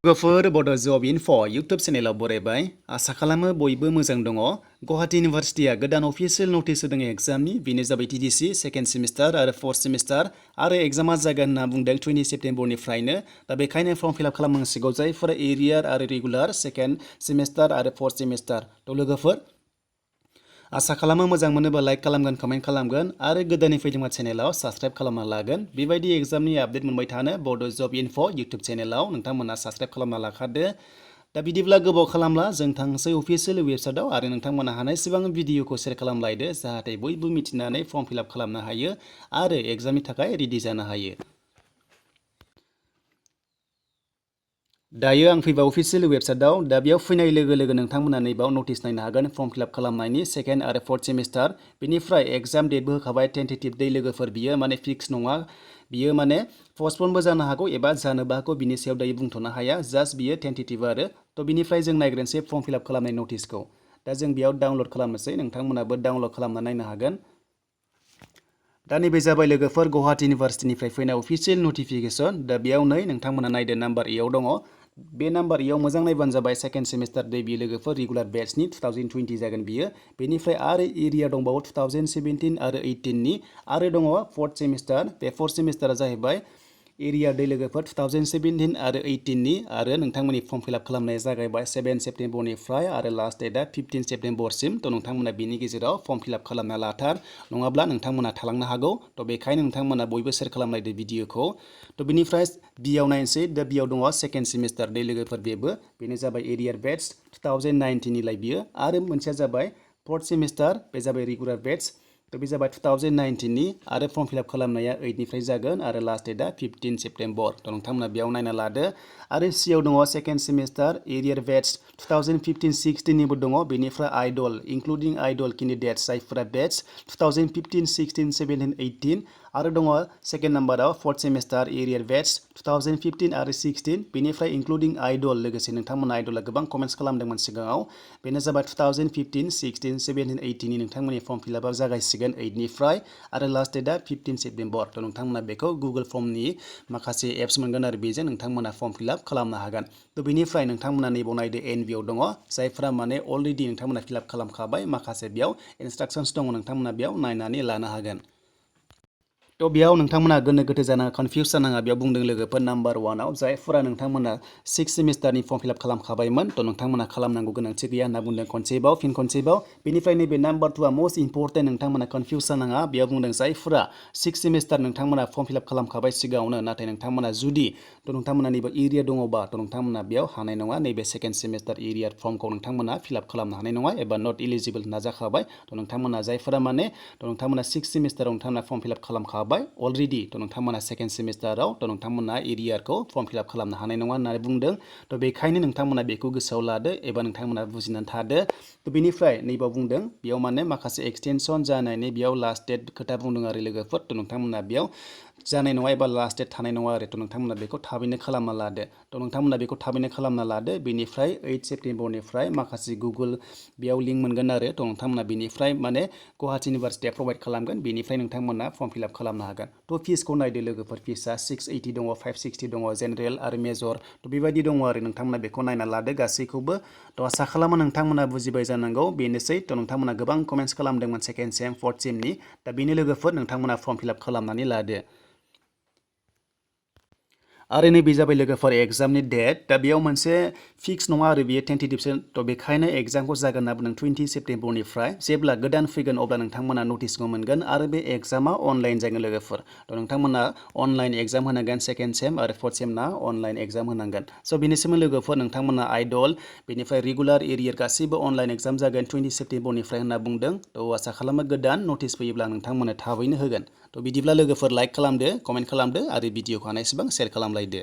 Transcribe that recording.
लोगोफोर बड' जब info YouTube चेनेलाव बरायबाय आसा खालामो बयबो मोजां दङ। गुवाहाटी इउनिभार्सिटिया गोदान अफिसियेल नटिस होदों एग्जामनि बेनो जाबाय टिडिसि सेकेन्ड सेमिस्टार आरो फर्थ सेमिस्टार आरो एग्जामा जागोन होनना बुंदों 20 सेप्तेम्बरनिफ्रायनो। दा बेखायनो फर्म फिलआप खालामनांसिगौ जायफोरा एरियार आरो रेगुलार सेकेन्ड सेमिस्टार आरो फर्थ सेमिस्टार। थ' लोगोफोर आसा खालामो मोजां मोनोबा लाइक खालामगोन, कमेन्ट खालामगोन आरो गोदानै फैदोंबा चेनेलाव साबस्क्राइब खालामना लागोन। बेबायदि एग्जामनि आपडेट मोनबाय थानो बड' जब इनफो इउटुब चेनेलाव नोंथांमोना साबस्क्राइब खालामना लाखादो। दा बिदिब्ला गोबाव खालामला जों थांसै अफिसियेल वेबसाइटआव आरो नोंथांमोना हानायसेबां भिडिअखौ शेयार खालामलायदो जाहाथे बयबो मिथिनानै फर्म फिलआप खालामनो हायो आरो एग्जामनि थाखाय रेडि जानो हायो। दायो आं फैबा अफिसियेल वेबसाइटआव दा बेयाव फैनाय लोगो लोगो नोंथांमोना नैबाव नटिस नायनो हागोन फर्म फिलआप खालामनायनि सेकेन्ड आरो फर्थ सेमिस्टार। बेनिफ्राय एग्जाम डेटबो होखाबाय टेन्टेटिभ दे लोगोफोर, बियो माने फिक्स नङा, बियो माने पस्टपनबो जानो हागौ एबा जानोबो हागौ, बिनि सायाव दायो बुंथ'नो हाया, जास्ट बियो टेन्टेटिभ आरो। थ' बिनिफ्राय जों नायग्रोनोसै फर्म फिलआप खालामनाय नटिसखौ। दा जों बेयाव डाउनलड खालामनोसै, नोंथांमोनाबो डाउनलड खालामना नायनो हागोन। दा नैबे जाबाय लोगोफोर गुवाहाटी इउनिभार्सिटिनिफ्राय फैनाय अफिसियेल नटिफिकेसन। दा बेयाव नै नोंथांमोना नायदो नाम्बार एआव दङ। बे नाम्बार एआव मोजां नायबानो जाबाय सेकेन्ड सेमिस्टार दे बियो लोगोफोर रेगुलार बेचनि 2020 जागोन बियो। बेनिफ्राय आरो एरिया दंबावो 2017 आरो 18नि आरो दङ फर्थ सेमिस्टार। बे फर्थ सेमिस्टारा जाहैबाय एरिया दे लोगोफोर 2017 आरो 18नि आरो नोंथांमोननि फर्म फिलआप खालामनाया जागायबाय 7 सेप्तेम्बरनिफ्राय आरो लास्ट डेटआ 15 सेप्तेम्बरसिम। थ' नोंथांमोना बेनि गेजेराव फर्म फिलआप खालामना लाथार, नङाब्ला नोंथांमोना थालांनो हागौ। थ' बेखायनो नोंथांमोना बयबो शेयार खालामलायदो भिडिअखौ। थ' बिनिफ्राय बियाव नायनोसै, दा बियाव दङ सेकेन्ड सेमिस्टार दे लोगोफोर, बेनो जाबाय एरियार बेच 2019निलाय बियो। आरो मोनसेया जाबाय फर्थ सेमिस्टार, बे जाबाय रेगुलार बेच। थ' बे जाबाय 2019नि आरो फर्म फिलआप खालामनाया 8निफ्राय जागोन आरो लास्ट डेटआ 15 सेप्तेम्बर। थ' नोंथांमोना बेयाव नायना लादो। आरो सियाव दङ सेकेन्ड सेमिस्टार एरियार बेच 2015-16निबो दङ। बेनिफ्राय आइडल इनक्लुडिं आइडल केन्डिडेट्स जायफोरा बेच 2015, 16, 17, 18 आरो दङ सेकेन्ड नाम्बाराव फर्थ सेमिस्टार एरियार बेच 2015 आरो 16। बेनिफ्राय इनक्लुडिं आइडल लोगोसे नोंथांमोना आइडला गोबां कमेन्ट्स खालामदोंमोन सिगाङाव, बेनो जाबाय 2015, 16, 17, 18नि नोंथांमोननि फर्म फिलआपआ जागायसिगोन 8निफ्राय आरो लास्ट डेटआ 15 सेप्तेम्बर। थ' नोंथांमोना बेखौ गुगल फर्मनि माखासे एप्स मोनगोन आरो बेजों नोंथांमोना फर्म फिलआप खालामनो हागोन। थ' बेनिफ्राय नोंथांमोना नैबाव नायदो एनबिआव दङ, जायफ्रा माने अलरेडि नोंथांमोना फिलआप खालामखाबाय, माखासे बेयाव इन्सट्राक्सन्स दङ, नोंथांमोना बेयाव नायनानै लानो हागोन। थ' बेयाव नोंथांमोना गोनो गोथो जानाङा, कनफिउस जानाङा। बेयाव बुंदों लोगोफोर नाम्बार 1आव जायफोरा नोंथांमोना 6 सेमिस्टारनि फर्म फिलआप खालामखाबायमोन, थ' नोंथांमोना खालामनांगौ गोनांथि गैया होनना बुंदों खनसेबाव, फिन खनसेबाव। बेनिफ्राय नैबे नाम्बार 2आ मोस्ट इम्परटेन्ट, नोंथांमोना कनफिउस जानाङा। बेयाव बुंदों जायफोरा 6 सेमिस्टार नोंथांमोना फर्म फिलआप खालामखाबाय सिगाङावनो, नाथाय नोंथांमोना जुदि थ' नोंथांमोना नैबे एरिया दङबा थ' नोंथांमोना बेयाव हानाय नङा, नैबे सेकेन्ड सेमिस्टार एरियार फर्मखौ नोंथांमोना फिलआप खालामनो हानाय नङा एबा नट इलिजिबोल होनना जाखाबाय। थ' नोंथांमोना जायफोरा माने थ' नोंथांमोना 6 सेमिस्टाराव नोंथांमोना फर्म फिलआप खालामखाबाय अलरेडि, थ' नोंथांमोना सेकेन्ड सेमिस्टाराव थ' नोंथांमोना एरियारखौ फर्म फिलआप खालामनो हानाय नङा होननानै बुंदों। थ' बेखायनो नोंथांमोना बेखौ गोसोआव लादो एबा नोंथांमोना बुजिनानै थादो। थ' बेनिफ्राय नैबाव बुंदों बेयाव माने माखासे एक्सटेनसन जानायनि बेयाव लास्ट डेट खोथा बुंदों आरो लोगोफोर। थ' नोंथांमोना बेयाव जानाय नङा एबा लास्ट डेट थानाय नङा आरो। थ' नोंथांमोना बेखौ थाबैनो खालामना लादो। थ' नोंथांमोना बेखौ थाबैनो खालामना लादो। बेनिफ्राय 8 सेप्तेम्बरनिफ्राय माखासे गुगोल बेयाव लिंक मोनगोन आरो। थ' नोंथांमोना बेनिफ्राय माने गुवाहाटी इउनिभार्सिटिया प्रभाइड खालामगोन, बेनिफ्राय नोंथांमोना फर्म फिलआप खालामनो हागोन। थ' फिसखौ नायदो लोगोफोर, फिसआ 680 दङ, 560 दङ, जेनेरेल आरो मेजर। थ' बेबायदि दङ आरो, नोंथांमोना बेखौ नायना लादो गासैखौबो। थ' आसा खालामो नोंथांमोना बुजिबाय जानांगौ, बेनोसै। थ' नोंथांमोना गोबां कमेन्ट्स खालामदोंमोन सेकेन्ड सेम, फर्थ सेमनि। दा बेनि लोगोफोर नोंथांमोना फर्म फिलआप खालामनानै लादो। आरो नैबे जाबाय लोगोफोर एग्जामनि डेट। दा बेयाव मोनसे फिक्स नङा आरो बेयो टेन्टेटिभसो। थ' बेखायनो एग्जामखौ जागोन होनना बुंदों 20 सेप्तेम्बरनिफ्राय। जेब्ला गोदान फैगोन अब्ला नोंथांमोना नटिसखौ मोनगोन आरो बे एग्जामा अनलाइन जागोन लोगोफोर। थ' नोंथांमोना अनलाइन एग्जाम होनांगोन, सेकेन्ड सेम आरो फर्थ सेमना अनलाइन एग्जाम होनांगोन। स' बेनिसिम लोगोफोर नोंथांमोना आइडल बेनिफ्राय रेगुलार एरियार गासैबो अनलाइन एग्जाम जागोन 20 सेप्तेम्बरनिफ्राय होनना बुंदों। थ' आसा खालामो गोदान नटिस फैयोब्ला नोंथांमोना थाबैनो होगोन। थ' बिदिब्ला लोगोफोर लाइक खालामदो, कमेन्ट खालामदो आरो भिडिअखौ हानायसेबां शेयार खालामलायदो।